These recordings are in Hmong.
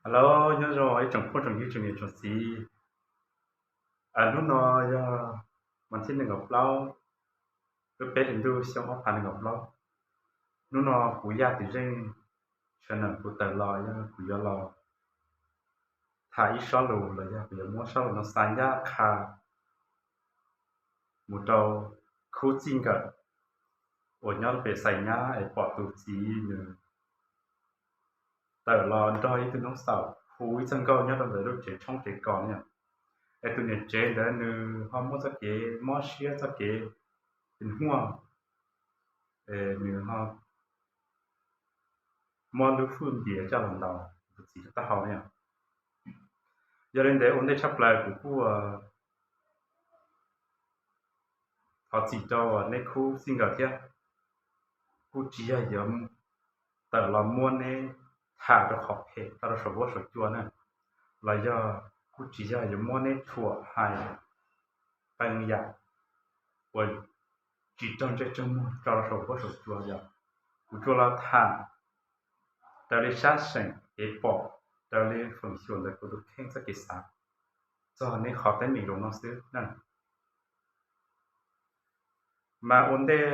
Hello, nyob zoo ib tsoom phooj tsoom ywg tsoom niam tsoom txiv. Hnub no yog vas thib nees nkaum plaub lub peb hlis ntuj xyoo ob phav nees nkaum plaub. Hnub no kuv Yaj Twm Zeej channel kuv tawm los yog kuv yuav los tham ib sob lus los yog kuv yuav muab sob lus no xa ncaj qha mus rau khub txij nkawm uas nyob pem Xais Nyab es pom tus txiv nws tawm los nrog ib tug noob xaum hu ib txoj nkauj nyob rau ntawm lub tsev tshoob tsev kos ne. Es tus niam tsev ntawd nws ho muaj txoj kev mob siab, txoj kev huaj, nws ho muab lub fwj npias coj los ntaus tus txiv rau taub hau ne. Yog li ntawd ua ntej tshaj plaws kuv kuj thov txim rau neb khub txij nkawm thiab. Kuj tsis yog yuav tawm los muab neb tham rau qhov phem tau rau saum huab saum cua na, los yog kuj tsis yog yuav muab neb thuam hais qee yam uas tsis raug ntsej raug muag tso rau saum huab saum cua. Yog kuv tsuas los tham raws li sab seem kev pom, raws li feem xyuam ntawm kuv tus kheej txoj kev xav txog neb qhov teeb meem zaum no xwb na. Mas ua ntej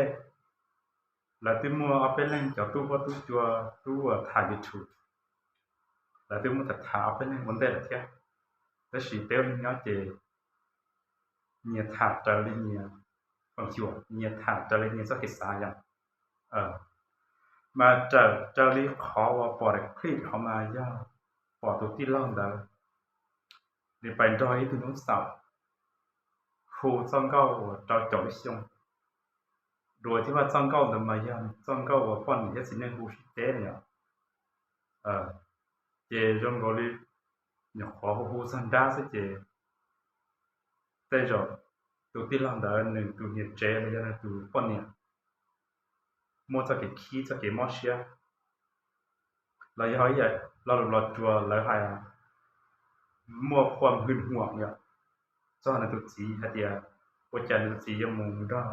lawv twb muaj ob peb leeg cov tub huab tub cua, tub uas tham YouTube, lawv twb muaj tham tham ob peb leeg ua ntej lawm thiab. Tab sis peb ua neeg nyob ces nyias tham raws li nyias feem xyuam, nyias tham raws li nyias txoj kev xav yom. Mas raws, raws li qhov uas pom daim clip qhov mas yog pom tus tij laug ntawd nws pais nrog ib tug noob xaum hu txoj nkauj uas rau caum lub xyoo. Dua thiab mas txoj nkauj ntawd mas yog txoj nkauj uas poj niam thiab txiv neej hu sib teb na yom. Ces zoo nkaus li nyuam qhuav hu hu txog nrab xwb ces tej zaum tus tij laug ntawd nws tus niam tsev los yog nws tus poj niam muaj txoj kev khib txoj kev mob siab, los yog ib yam lo lus Los Tsuas lawv hais muaj khuam hwj huam yom, txog nws tus txiv hais tias ua cas nws tus txiv yuav mus nrog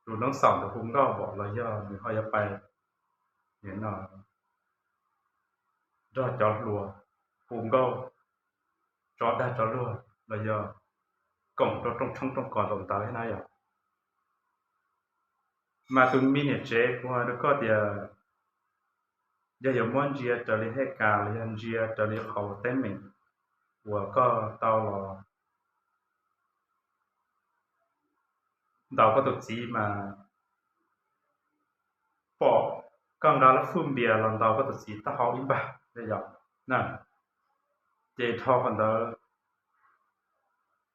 tus noob xaum ntawd hu nkauj npaum los yog nws ho yuav pais nrog cov hluas hu nkauj tso dag tso luag los yog koom rau rooj tshoob rooj kos zaum ntawd thiab na yom. Mas tus me niam tsev kuv hais rau koj tias yog yuav muab ntsia raws li hej kas los yog ntsia raws li qhov uas teeb meem uas koj tau los ntaus koj tus txiv mas pom koj nqa lub fwj npias los ntaus koj tus txiv taub hau ib npag yom na, ces dhau qhov ntawd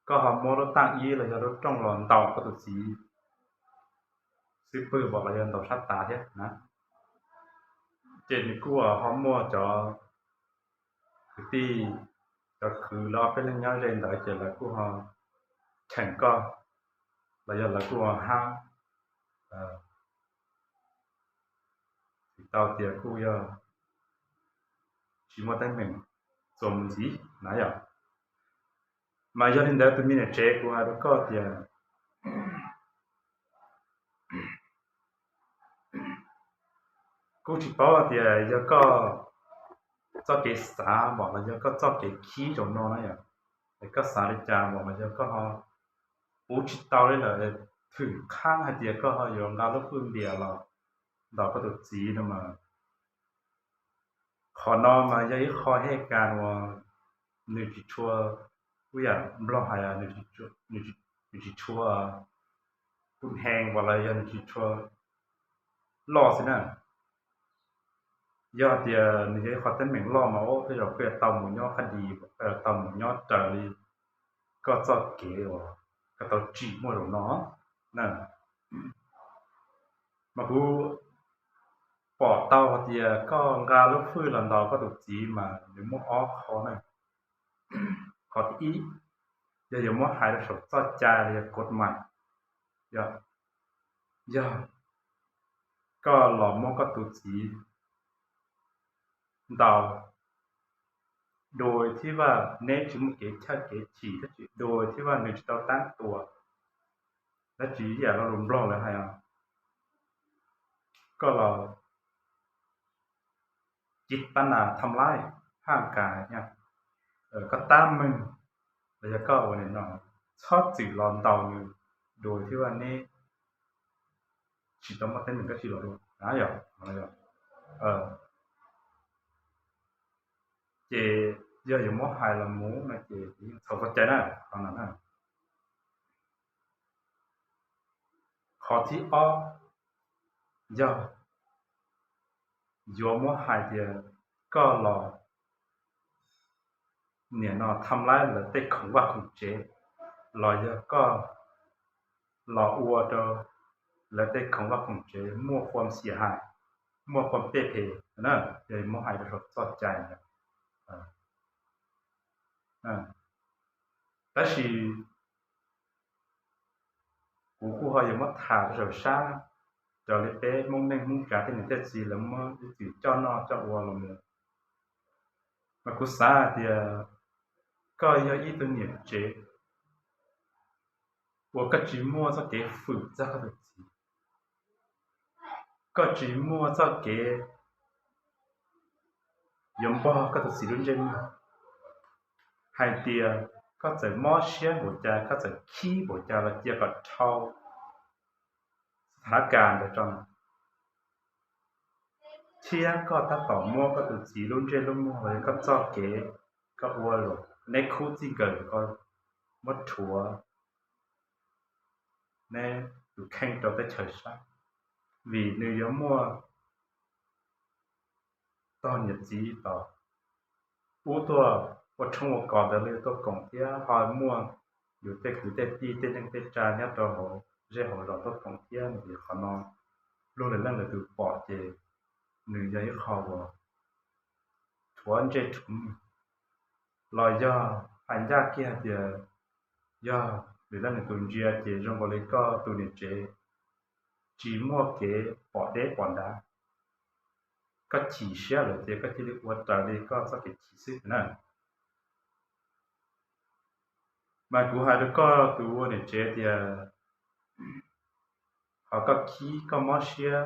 koj ho muab lub taaj ib los yog lub rooj los ntaus koj tus txiv xwb pwg npaum los yog ntaus sab tav thiab na. Ces nws kuj ho muaj cov kwv tij, cov kwv lawv ob peb leeg nyob ze ntawd ces lawv kuj ho cheem koj los yog lawv kuj ho hab tau tias kuj yog tsis muaj teeb meem txuas mus ntxiv na yom. Mas yog li ntawd tus me niam tsev kuv hais rau koj tias kuv tsis paub hais tias yog koj txoj kev xav npaum los yog koj txoj kev khib zaum no na yom, es koj xav li cas npaum los yog koj ho puv tsis tau li lawm, thwm qhab hais tias koj ho yuav nqa lub fwj npias los ntaus koj tus txiv no mas qhov no mas yog ib qho hej kas uas nws tsis tshua, ib yam Nplog hais nws tsis tshua kub hees npaum los yog nws tsis tshua loj xwb na. Yog tias nws yog ib qho teeb meem loj mas tej zaum koj yuav tau mus nyob qab dis, koj yuav tau mus nyob raws li koj txoj kev uas koj tau tsim muaj zaum no na. Mas kuv pom tau hais tias koj nqa lub fwj los ntaus koj tus txiv mas nws muaj ob qho na. Qhov thib ib, yog yuav muab hais rau saum txoj cai los yog kod mais, yog, yog koj los muab koj tus txiv ntaus, dua thiab vaj neb tsis muaj kev chawj kev chim, dua thiab vaj nws tsis tau tab tuas, dab tsi ib yam lo lus Nplog lawv hais os, koj los cib tab nas tham laib haj kas, koj tab meeg los yog koj ua nim no, txhob txwm los ntaus nws dua thiab neb tsis tau muaj teeb meem dab tsi los dua na yom. Ces yog yuav muab hais los mus no ces txhob txhawj cai na, qhov no na. Qhov thib ob yog yuav muab hais tias koj los nim no tham laib lawv tej khoom vaj khoom tsev, los yog koj los ua rau lawv tej khoom vaj khoom tsev muaj khuam xiam hais, muaj khuam tej phem na, yog muab hais rau saum txoj cai ntawd. Tab sis kuv kuj ho yuav muab tham rau saum sab, raws li peb Hmoob neej Hmoob tsav tej niam tej txiv lawv muab ib txwm coj noj coj ua los mus. Mas kuv xav hais tias koj yog ib tug niam tsev uas koj tsis muaj txoj kev fwm txog koj tus txiv, koj tsis muaj txoj kev yuav npog koj tus txiv lub ntsej muag hais tias koj txawm mob siab npaum cas, koj txawm khib npaum cas los cia kom dhau xab tha na kas ntawd tso, thiab koj tab tom muab koj tus txiv lub ntsej lub muag los yog koj txoj kev koj ua los neb khub txij nkawm ko muab rhuav neb tus kheej rau teb chaws saib, vim nws yuav muaj tog niam txiv tom ub tuaj ua tshoob ua kos ntawd los yuav tuaj koom thiab ho muaj yus tej kwv tej tij tej neej tej tsa nyob rau hauv zej hauv zos tuaj koom thiab no ces qhov no luag lwm leej lwm tus pom ces nws yog ib qho uas rhuav ntsej rhuav muag, los yog hais ncaj kiag hais tias yog lwm leej lwm tus ntsia ces zoo nkaus li koj tus niam tsev tsis muaj kev pom deb pom dav, koj chim siab lawm ces koj cia li ua raws li koj txoj kev chim xwb na. Mas kuv hais rau koj tus ua niam tsev tias qhov koj khib koj mob siab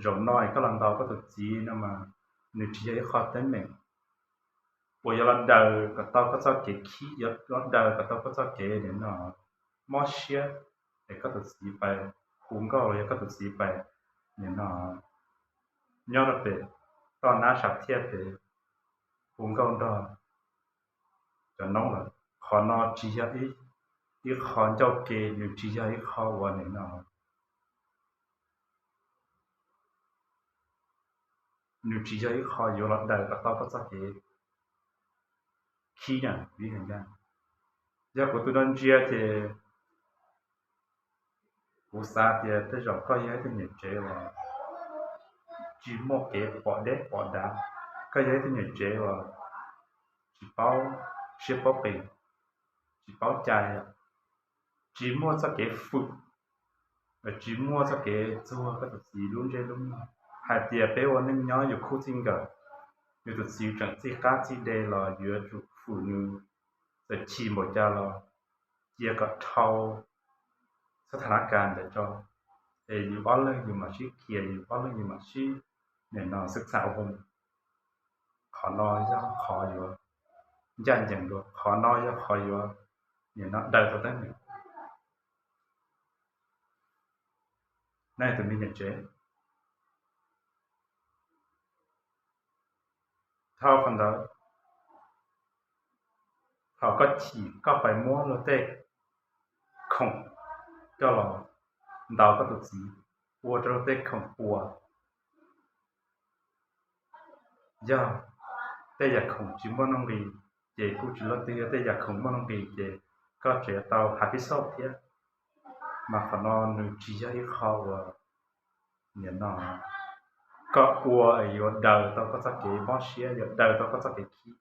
zaum no es koj los ntaus koj tus txiv no mas nws tsis yog ib qho teeb meem uas yuav los daws kom tau koj txoj kev khib, yuav los daws kom tau koj txoj kev nim no mob siab es koj tus txiv pais hu nkauj los yog koj tus txiv pais nim no nyob rau pem toj nab sam thiaj pem hu nkauj nrog cov noob lawm. Qhov no tsis yog ib qho ncauj ke, nws tsis yog ib qho uas nim no nws tsis yog ib qho yuav los daws kom tau koj txoj kev khib na. Yog kuv tus no ntsia ces kuv xav tias tej zaum koj yog ib tug niam tsev uas tsis muaj kev pom deb pom dav, koj yog ib tug niam tsev uas tsis paub siab paub qis, tsis paub cai, tsis muaj txoj kev fwm, tsis muaj txoj kev txuag koj tus txiv lub ntsej lub muag hais tias peb ua neej nyob yus khub txij nkawm, yus tus txiv tseem txij qab txij de los yuav tsum fwm nws, txawm chim npaum cas los cia kom dhau xab tha na kas ntawd tso, es yus ob leeg yus mam sib khiav, yus ob leeg yus mam sib nim no xwb txham ua hoo. Qhov no yog qhov yuav ncaj ncees dua, qhov no yog qhov yuav nim no daws tau teeb meem. Nej tus me niam tsev, thaum qhov ntawd, thaum koj chim koj pais muab luag tej khoom coj los ntaus koj tus txiv, ua rau luag tej khoom puas. Yog tej yam khoom tsis muaj nuj nqis ces kuj tsis luaj twg, yog tej yam khoom muaj nuj nqis ces koj tseem tau hais pib xauj thiab. Mas qhov no nws tsis yog ib qho uas nim no koj ua yuav daws tau koj txoj kev mob siab, yuav daws tau koj txoj kev khib.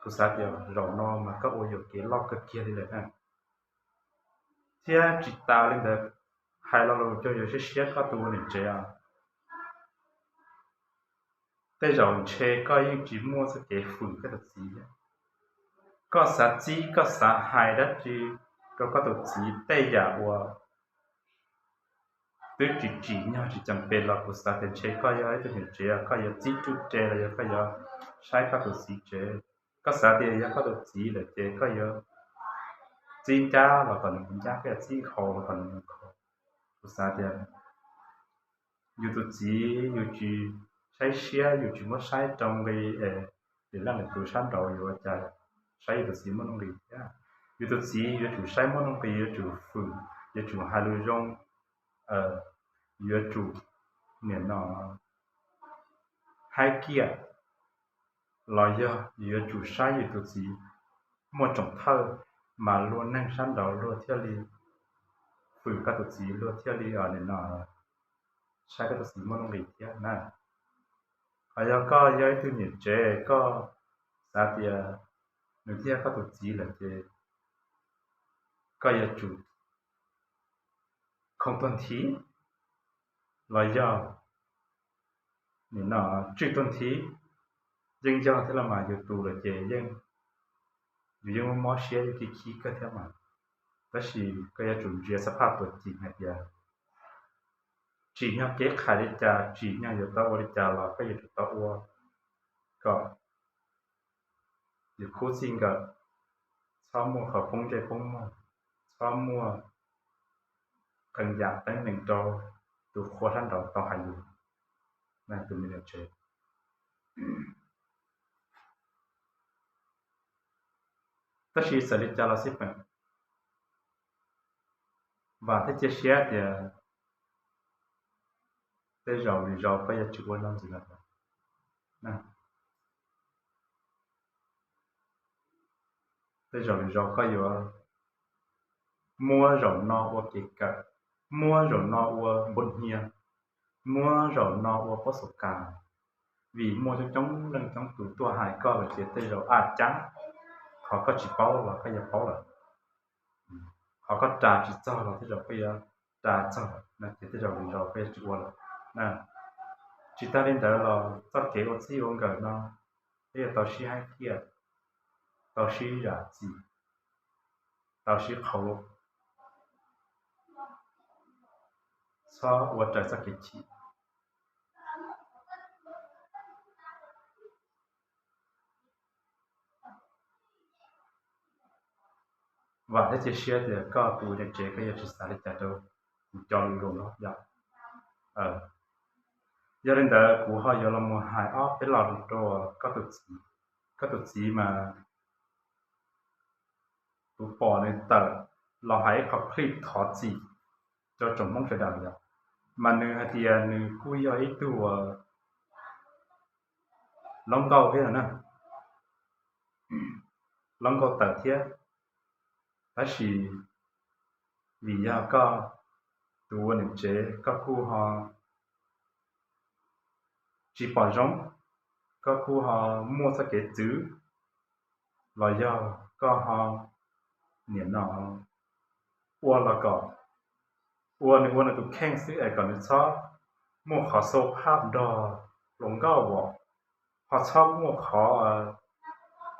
Kuv xav tias zaum no mas koj ua yuam kev loj kawg kiag li lawm na. Thiab tsis tas li ntawd, hais lo lus cog yuav siab siab koj tus ua niam tsev os, tej zaum ntshe koj yeej tsis muaj txoj kev fwm koj tus txiv. Koj xav txib koj xav hais dab tsi rau koj tus txiv tej yam uas twb tsis tsim nyog tsis cam pes los kuv xav tias ntshe koj yog ib tug niam tsev koj yuav txib ruj re los yog koj yuav saib koj tus txiv tsev. Koj xav tias yog koj tus txiv lawm ces koj yuav txib ncab los kom nws ncab, koj yuav txib nkhaus los kom nws nkhaus. Kuv xav tias yus tus txiv yus tsis saib siab, yus tsis muab saib rau nqi es lwm leej lwm tus sab nraud yuav ua cas saib yus tus txiv muaj nuj nqis thiab. Yus tus txiv yuav tsum saib muaj nuj nqis, yuav tsum fwm, yuav tsum hais lus zoo, yuav tsum nim no haib kiag, los yog yuav tsum saib yus tus txiv muaj tsoom thawj mas luag neeg sab nraud luag thiaj li fwm koj tus txiv, luag thiaj li nim no saib koj tus txiv muaj nuj nqis thiab na. Ho yog koj yog ib tug niam tsev koj xav tias nws thiaj koj tus txiv lawm ces koj yuav tsum khoom tuag nthib los yog nim no tswj tuag nthib, yeej yog thiab los mas yus tus lawm ces yeej, yus yeej muaj mob siab yeej khib khib kawg thiab mas. Tab sis koj yuav tsum ntsia xab phaj tuam ceem hais tias tsim nyog kev qhais li cas, tsim nyog yuav tau ua li cas los koj yuav tsum tau ua kom yus khub txij nkawm txhob muaj qhov poob ntsej poob muag, txhob muaj qee yam teeb meem rau tus qhua sab nraud tau hais yus, tus me niam tsev. Tab sis txawm li cas los xij peem, vam thiab cia siab tias tej zaum lwm zaus koj yuav tsis ua no ntxiv lawm. Tej zaum lwm zaus koj yuav muab zaum no ua kev kawm, muab zaum no ua npua hnia, muab zaum no ua pob xov kas, vim muaj coob coob leej coob tus tuaj hais koj lawm ces tej zaum a cab qhov koj tsis paub los koj yuav paub lawm, qhov koj ras tsis txog los tej zaum koj yuav ras txog, ces tej zaum lwm zaus koj yuav tsis ua lawm. Tsis tag li ntawd los txoj kev ua txij ua nkawm no peb yuav tau sib haib kiag, tau sib zam txim, tau sib qhau, txhob ua raws txoj kev chim. Vam thiab cia siab tias koj tus niam tsev koj yuav tsis xav li cas rau kuv cov lus zoo no yom. Yog li ntawd kuv ho yuav los mus hais ob peb lo lus rau koj tus txiv mas kuv pom nws tawm los hais ib qho clip thov txim rau tsoom Hmoob sawv daws yom. Mas nws hais tias nws kuj yog ib tug uas loob nkauj thiab na, loob nkauj tawm thiab, tab sis vim yog koj tus ua niam tsev koj kuj ho tsis pom zoo, koj kuj ho muaj txoj kev txwv, los yog koj ho nim no ua los kom ua nws ua nws tus kheej xwb es kom nws txhob muaj qhov xau phaj nrog hluas nkauj as, ho txhob muaj qhov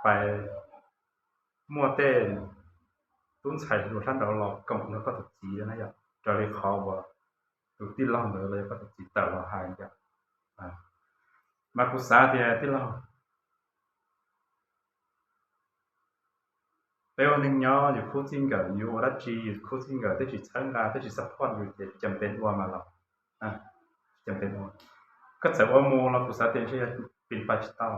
pais muaj tej tub ntxhais hluas sab nraud los koom nrog koj tus txiv na yom, raws li qhov uas tus tij laug ntawd los yog koj tus txiv tawm los hais yom. Mas kuv xav tias tij laug, peb ua neeg nyob yus khub txij nkawm yus ua dab tsi yus khub txij nkawm twb tsis txhawb nqa twb tsis support yus ces cam pes ua mas los, cam pes ua. Koj txawm ua mus los kuv xav tias ntshe yog pin pa tsis tau.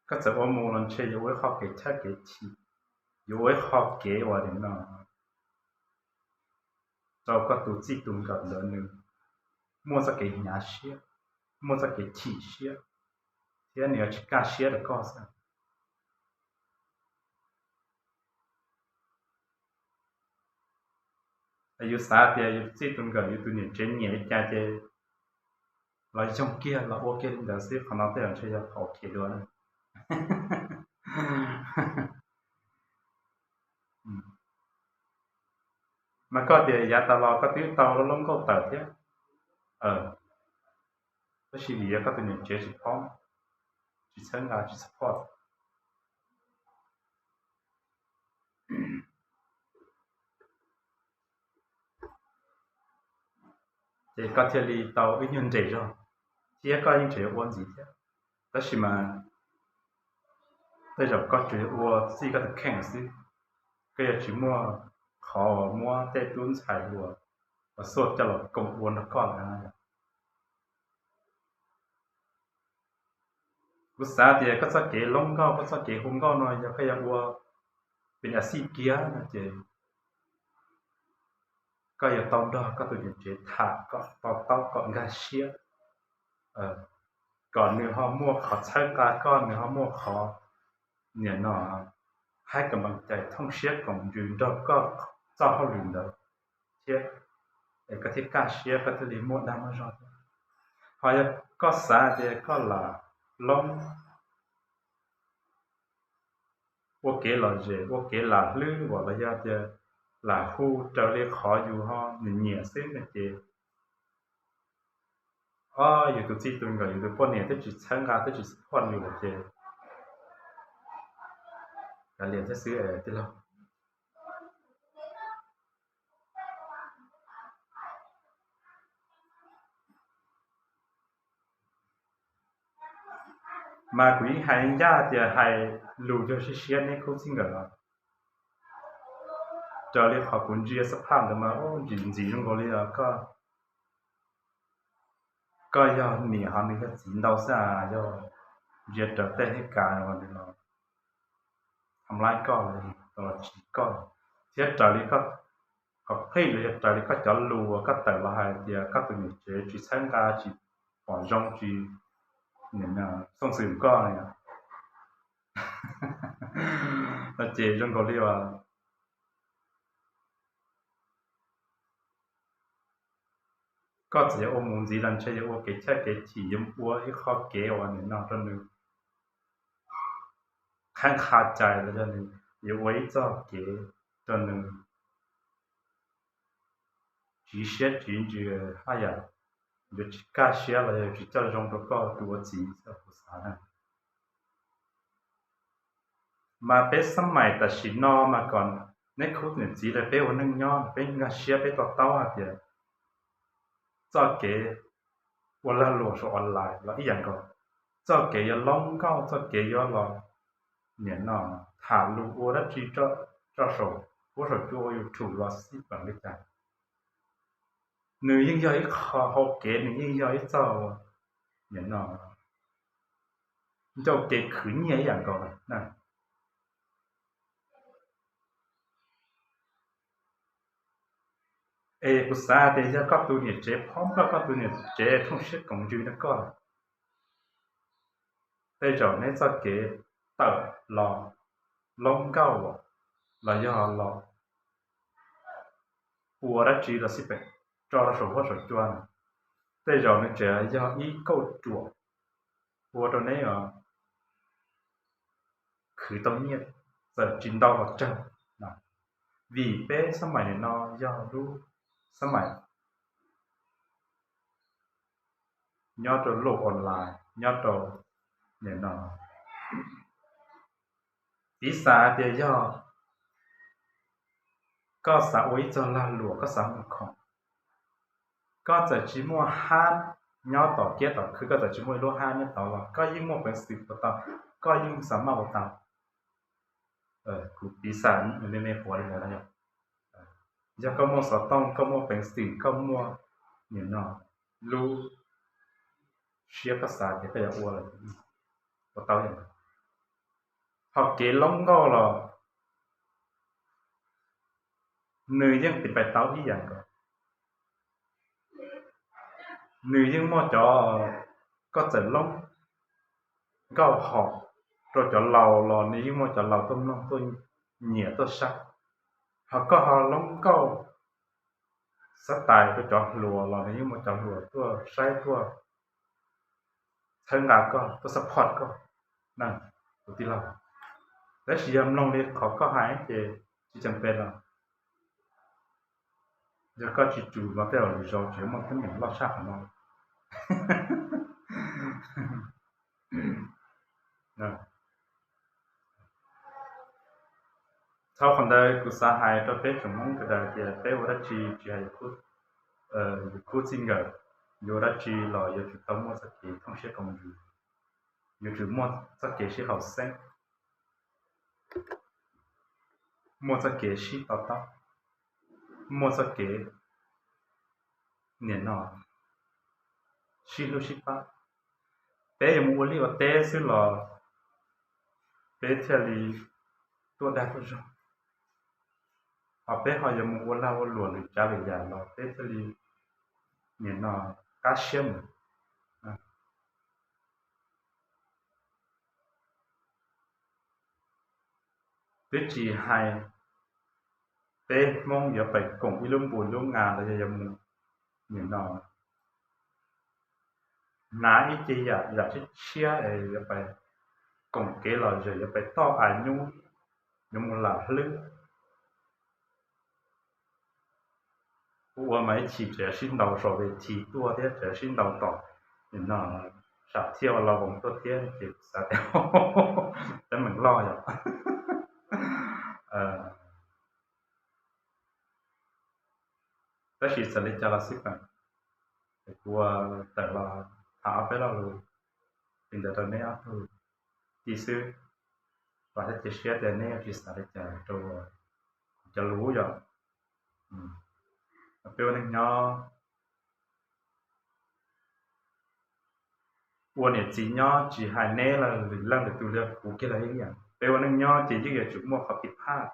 Koj txawm ua mus los ntshe yuav ua ib qho kev chab kev chim, yuav ua ib qho kev uas nim no rau koj tus txij tus nkawm ntawd nws muaj txoj kev hnyav siab, muaj txoj kev chim siab, thiab nws yuav tsis kaj siab rau koj xwb. Yus xav tias yus txij tus nkawm yus tus niam tsev nyiam li cas ces los yoog kiag los ua kiag li ntawd xwb, qhov no tej zaum ntshe yog qhov khiav dua na. Mas koj tias yav tas los koj twb tau lub nkauj tawm thiab, tab sis vim yog koj tus niam tsev tsis paub, tsis txhawb nqa tsis support. ces koj thiaj li tau ib nyuag nres zog, thiab koj yeej tseem yuav ua ntxiv thiab. Tab sis mas tej zaum koj tsuas yuav ua txij koj tus kheej xwb, koj yuav tsis muaj qhov muab tej tub ntxhais hluas uas xuaj coj los koom ua nrog koj lawm. Kuv xav tias koj txoj kev loob nkauj, koj txoj kev hu nkauj no yog koj yuav ua pes as xij kiag no ces koj yuav tau nrog koj tus niam tsev tham kom to taub kom nkag siab, kom nws ho muaj qhov txhawb nqa koj, nws ho muaj qhov niam no hais kom npam cais thooj siab koom ntsws nrog koj txoj hauj lwm ntawd thiab, es koj thiaj kaj siab koj thiaj li muaj dag muaj zog thiab. Ho yog koj xav tias koj lam loob ua kev lom zem, ua kev lam hlwb uas los yog tias lam hu raws li qhov yus ho nyiam nyiam xwb no ces ob yus tus txij tus nkawm yus tus poj niam twb tsis txhawb nqa twb tsis support yus lawm ces kav liam thiab xwb tij laug. Mas kuv yeej hais ncaj tias hais lus yog siab siab neb khub txij nkawm los raws li qhov kuv ntsia xab phaj ntawd mas ntsim ntxim zoo nkaus li os koj, koj yog niam ho nws yog txiv ntau xwb as, yog ntsia raws tej hib kas uas nws los tham laib koj los tsis koj, thiab raws li koj qhov qhij los yog raws li koj cov lus uas koj tawm los hais tias koj tus niam tsev tsis txhawb nqa tsis pom zoo tsis xoom xwm koj no ces zoo nkaus li uas koj txawm yuav ua mus ntxiv los ntshe yuav ua kev chaj kev chim, yuav ua ib qho kev uas nim no rau nws qhab qha cai los yog nws yuav ua ib txoj kev rau nws tsiv siab tsiv ntsws haj yam yuav tsis kaj siab los yog tsis coj zoo rau koj tus ua txiv xwb kuv xav na. Mas peb xab maim tam sim no mas kom neb khub niam txiv lawv peb ua neej nyob peb nkag siab peb to taub hais tias txoj kev ua lag luam saum online los ib yam nkaus, txoj kev yuav loob nkauj txoj kev yuav los nim no tham lus ua dab tsi rau saum huab saum cua ua YouTube los xij peem li cas, nws yeej yog ib qho hau kev, nws yeej yog ib txoj nim no ncauj kev khwv nyiaj ib yam nkaus na. Es kuv xav tias yog koj tus niam tsev phob koj, koj tus niam tsev thooj siab koom ntsws rau koj, tej zaum neb txoj kev tawm los loob nkauj los yog los ua dab tsi los xij peem rau saum huab saum cua na, tej zaum nws tseem yog ib kauj ruam ua rau neb khwv tau nyiaj txawm tsis ntau los tsawg. Vim peb xab maim nim no yog lub xab maim nyob rau lub online, nyob rau nim no, piv xam tias yog koj xav ua ib txoj lag luam, koj xav muag khoom, koj txawm tsis muaj hab nyob tom kiab tom khw, koj txawm tsis muaj ib lub hab nyob tod los koj yeej muaj peev xwm ua tau, koj yeej xav maj ua tau. Kuv piv xam me me quav li ntawd no, yog koj muaj xov tooj, koj muaj peev xwm, koj muaj nim no lub siab koj xav tias koj yuav ua los ua tau ib yam nkaus. Ho kev loob nkauj los nws yeej tiv pais tau ib yam nkaus. Nws yeej muaj cov, koj txawm loob nkauj hom rau cov laus los nws yeej muaj cov laus tuaj mloog tuaj nyiam tuaj saib. Ho koj ho loob nkauj xab tais rau cov hluas los nws yeej muaj cov hluas tuaj saib tuaj txhawb nqa koj, tuaj support koj na, tus tij laug. Tab sis yog mloog li qhov koj hais ces tsis ceeb pes los yog koj tsis tsum los tej zaum lwm zaus tseem muaj teeb meem loj tshaj qhov no. Txog qhov ntawd kuv xav hais rau peb tsoom Hmoob sawv daws tias peb ua dab tsi tsis hais yus khub yus khub txij nkawm, yuav ua dab tsi los yuav tsum tau muaj txoj kev thooj siab koom ywg, yuav tsum muaj txoj kev sib haum xeeb, muaj txoj kev sib to taub, muaj txoj kev nim no sib hlub sib pab. Peb yuav mus ua liaj ua teb xwb los peb thiaj li tuaj dag tuaj zog, ho peb ho yuav mus ua lag ua luam lwm tsav lwm yam los peb thiaj li nim no qab siab mus. Twb tsis hais peb Hmoob yuav pais koom ib lub npus lub nga los yog yuav mus nim no hnav ib ce yam yam tshiab tshiab es yuav pais koom kev lom zem, yuav pais toj av nyub, yuav mus lam hlwb. Ua mas ib chim tseem sib ntaus saum ves thi tuaj thiab tseem sib ntaus tom nim no sam thiaj ua lo voos tuaj thiab ces xav tias teeb meem loj yom. Tab sis txawm li cas los xij peem, es kuv tawm los tham ob peb lo lus li ntawd rau neb ob tug tij xwb, vam thiab cia siab tias neb yuav tsis xav li cas rau kuv cov lus yom. Peb ua neej nyob, ua niam txiv nyob tsis hais neb los lwm leej lwm tus li kuv kiag los ib yam, peb ua neej nyob ces yeej yuav tsum muaj qhov pib phaj,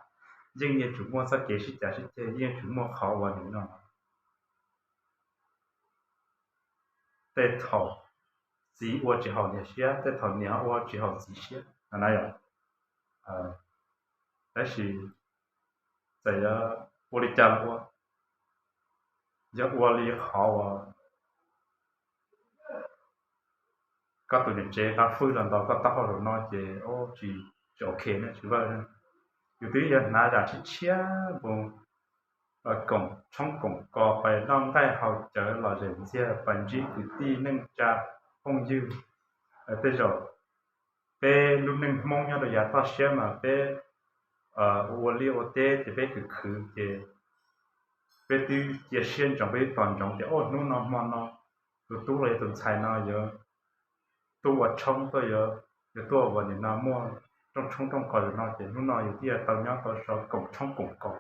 yeej yuav tsum muaj txoj kev sib cav sib ceg, yeej yuav tsum muaj qhov uas nim no tej thaum txiv ua tsis haum niam siab, tej thaum niam ua tsis haum txiv siab na yom. Tab sis txawm yog ua li cas los ua, yog ua li qhov uas koj tus niam tsev nqa fwj los ntaus koj taub hau zaum no ces tsis, tsis ok ne, tsis vawj ne. Yus twb yog hnav zam tshiab tshiab mus koom tshoob koom kos, pais noj nqaij haus cawv, lom zem ntxiag, pais ntsib kwv tij neej tsa phooj ywg tej zaum. Peb lub neej Hmoob nyob rau yav toj siab mas peb ua liaj ua teb ces peb khwv khwv ces peb twb cia siab ntsoov, peb twb tos ntsoov tias hnub no hmo no tus tub los yog tus ntxhais no yuav tuaj ua tshoob tuaj, yuav tuaj ua nim no muaj rooj tshoob rooj kos zaum no ces hnub no yus twb yuav tau nyob tau so koom tshoob koom kos,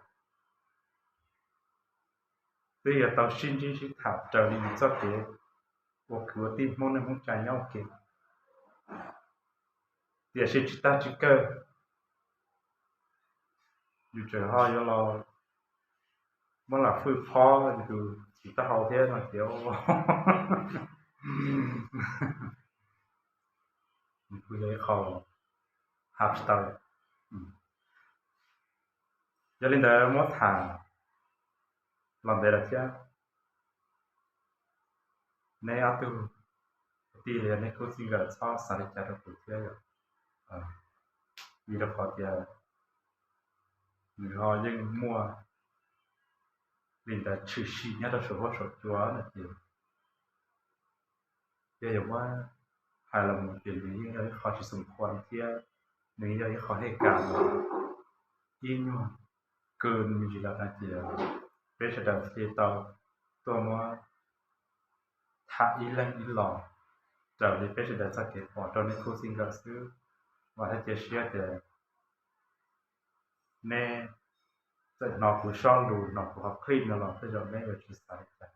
twb yuav tau sib ntsib sib tham raws li yus txoj kev ua kwv ua tij Hmoob neej Hmoob tsa nyob ua ke. Tiam sis tsis tag tsis kawg, yus tseem ho yuav los muab lam fwj phob yus tus txiv taub hau thiab no ces kuj yog ib qho hab tsis tau. Yog li ntawd muab tham los ntev lawm thiab, neb ob tug tij los yog neb khub txij nkawm txhob xav li cas rau kuv thiab yom. Vim rau qhov tias nws ho yeej muaj li ntawd tshwm sim nyob rau saum huab saum cua no ces yog yuav muab hais los mus ces nws yeej yog ib qho tsis xoom khuam thiab nws yog ib qho hej kas ib nyuag kawg me ntsis lawm no ces peb sawv daws thiaj tau tuaj muab tham ib leeg ib los raws li peb sawv daws txoj kev pom rau neb khub txij nkawm xwb. Vam thiab cia siab tias neb txawm hnov kuv sob lus, hnov kuv qhov clip no los tej zaum neb yuav tsis xav li cas,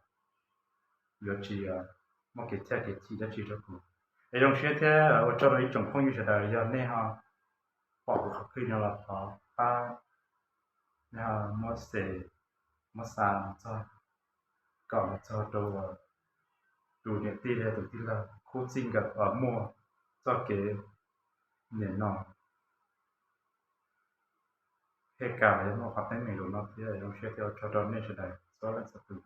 yuav tsis muaj kev txhiaj kev chim dab tsi rau kuv. Es zoo siab thiab ua tsaug rau ib tsoom phooj ywg sawv daws, yog nej ho pom kuv qhov clip no los thov pab nej ho muab share, muab xa mus txog, kom mus txog rau tus niam tij los yog tus tij laug khub txij nkawm uas muaj txoj kev nim no hej kas los yog muaj qhov teeb meem lus no thiab. Zoo siab thiab ua tsaug rau nej sawv daws txhua leej txhua tus.